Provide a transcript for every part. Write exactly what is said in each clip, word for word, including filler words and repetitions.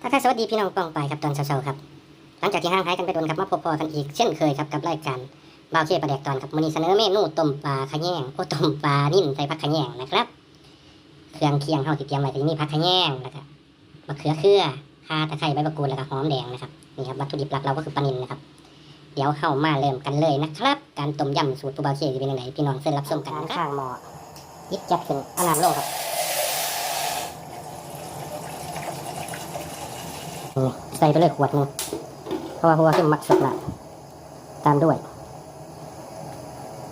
ทักทายสวัสดีพี่น้องป้องปายครับ ตอนเช้าๆครับ หลังจากที่ห่างหายกันไปโดนครับ มาพบพ้อกันอีกเช่นเคยครับ กับรายการบ่าวเคปลาแดกตอนครับ มื้อนี้เสนอเมนูต้มปลาขะแยง โอ้ ต้มปลานิลใส่ผักขะแยงนะครับ เครื่องเคียงเฮาที่เตรียมไว้ก็จะมีผักขะแยง แล้วก็มะเขือเขือ ข่า ตะไคร้ ใบมะกรูด แล้วก็หอมแดงนะครับ นี่ครับ วัตถุดิบหลักเราก็คือปลานิลนะครับ เดี๋ยวเฮามาเริ่มกันเลยนะครับ การต้มยำสูตรผู้บ่าวเคสิเป็นจั่งใด พี่น้องเชิญรับชมกันนะครับ ข้างหม้อ หยิบจับขึ้น เอาน้ำลงครับ นี่ ใส่ไปเลยขวดหนึ่ง เพราะว่าผู้บ่าวเคมักสดน้ำ ตามด้วย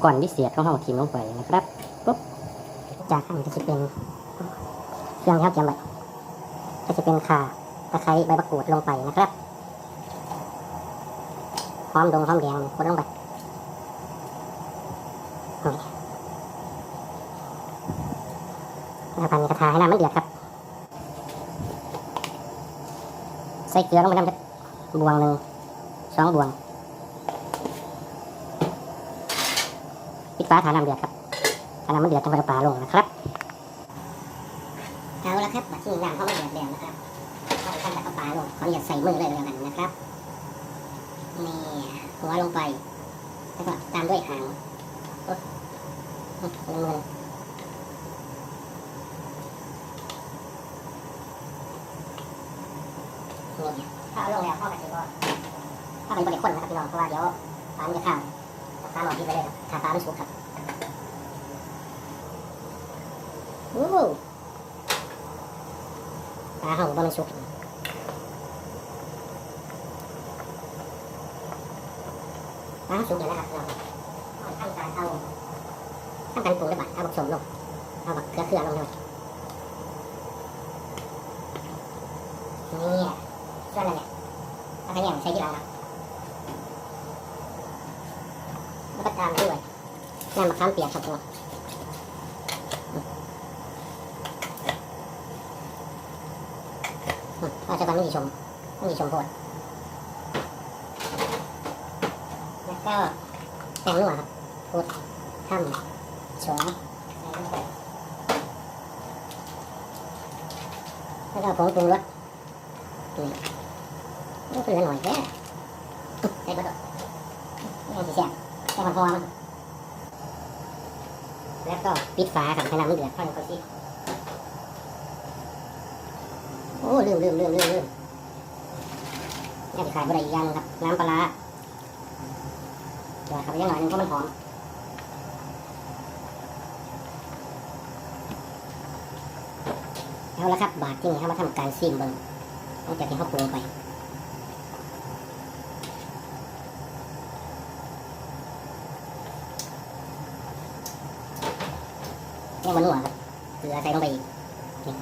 ก้อนวิเศษของเฮาทิ่มลงไปนะครับ ปุ๊บ จากนั้นก็สิเป็นเครื่องที่เฮาเตรียมไว้ ก็สิเป็นข่า ตะไคร้ ใบมะกรูดลงไปนะครับ หอมดงหอมแดงนี่ ขวดลงไป นี่ แล้วพันกระทาให้น้ำมันเดือดครับ ใส่เกลือลงไปนำจักบ่วงหนึ่ง สองบ่วง ปิดฝาถ่าน้ำเดือดครับ ถ่าน้ำมันเดือดจั่งค่อยเอาปลาลงนะครับ เอาละครับ บัดนี้น้ำเฮามันเดือดแล้วนะครับ เฮาก็จะเอาปลาลง ขออนุญาตใส่มือเลยก็แล้วกันนะครับ นี่ หัวลงไป แล้วก็ตามด้วยหาง โอ๊ย ลงมือ นี่ ถ้าเอาลงแล้ว เฮาก็สิบ่ เฮาก็สิบ่ได้คนนะครับพี่น้อง เพราะว่าเดี๋ยวปลามันจะคาว ฝาหม้อปิดไว้เลยครับ ถ้าปลามันสุกครับ โอ้ ปลาเฮาบ่แม่นสุก ปลาเฮาสุกแล้วนะครับพี่น้อง เฮาทำการเอา ทำการปรุงด้วยบัด เอาบักสมลง เอาบักเขือเขือลงด้วย นี่ ส่วนนั้นเนี่ย เอาขะแยงใส่ทีหลังครับ แล้วก็ตามด้วย น้ำมะขามเปียกครับผม อืม เอาซะก่อน มันสิสม มันสิสมโพด แล้วก็แป้งนัวครับ พุด ทำ สอง แล้วก็ผงปรุงรส นี่ โอ้ เหลือหน่อยแท้ ใส่เบิดดอก นี่สิแซ่บ แต่มันพอมัน แล้วก็ปิดฝาครับ ให้น้ำมันเดือด ค่อย ค่อยสิ โอ้ ลืม ลืม ลืม ลืม ลืม แนวที่ขาดบ่ได้อีกอย่างหนึ่งครับ น้ำปลาร้า หยอดเข้าไปจักหน่อยหนึ่ง เพราะมันหอม เอาละครับ บาดที่นี่เฮามาทำการชิมเบิ่ง หลังจากที่เฮาปรุงไป ยังบ่นัวครับ เกลือใส่ลงไปอีก นี่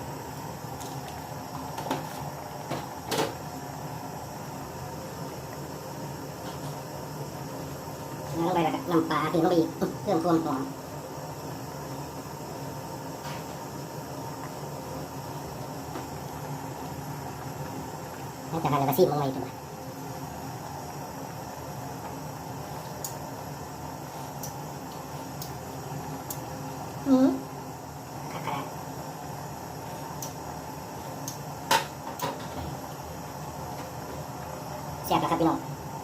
แล้วลงไปแล้วก็น้ำปลาเพิ่มลงไปอีก เพิ่มความหอม หลังจากนั้นเราก็ชิมลงไปอีกตัว อืม คักขนาด แซ่บแล้วครับพี่น้อง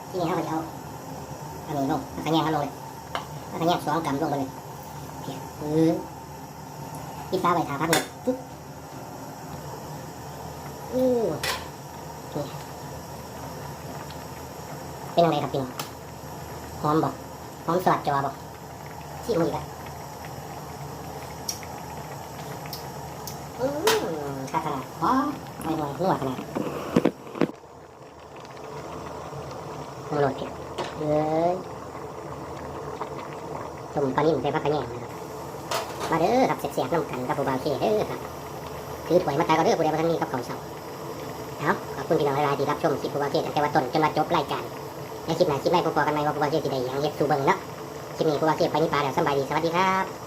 ที่นี่เฮาก็จะเอา อันนี้ลง เอาขะแยงเฮาลงเลย เอาขะแยงสองกำลงไปเลย เออ ปิดฝาไว้ถ่าผักหนึ่ง ปึ๊บ อือ นี่ เป็นจั่งใดครับพี่น้อง หอมบ่ หอมสลัดจอบ่ ชิมอีกละ อืม คักขนาด หอม ห่วยๆ นัวขนาด โลดเผ็ด เอ้ย ต้มปลานิ่มใส่ผักขะแยงนะครับ มาเด้อครับ แซ่บๆ นำกันกับผู้บ่าวเคเด้อครับ ถือถ้วยมาตักเอาเด้อ ผู้ใดบ่ทันมีกับข้าวเช้า เอา ขอบคุณพี่น้องหลายๆ ที่รับชมคลิปผู้บ่าวเคตั้งแต่ว่าต้นจนว่าจบรายการ ในคลิปหน้าคลิปในพบกันใหม่ ว่าผู้บ่าวเคสิได้หยังเฮ็ดสู่เบิ่งเนาะ คลิปนี้ผู้บ่าวเคไปนี่ปลาแล้ว สำบายดี สวัสดีครับ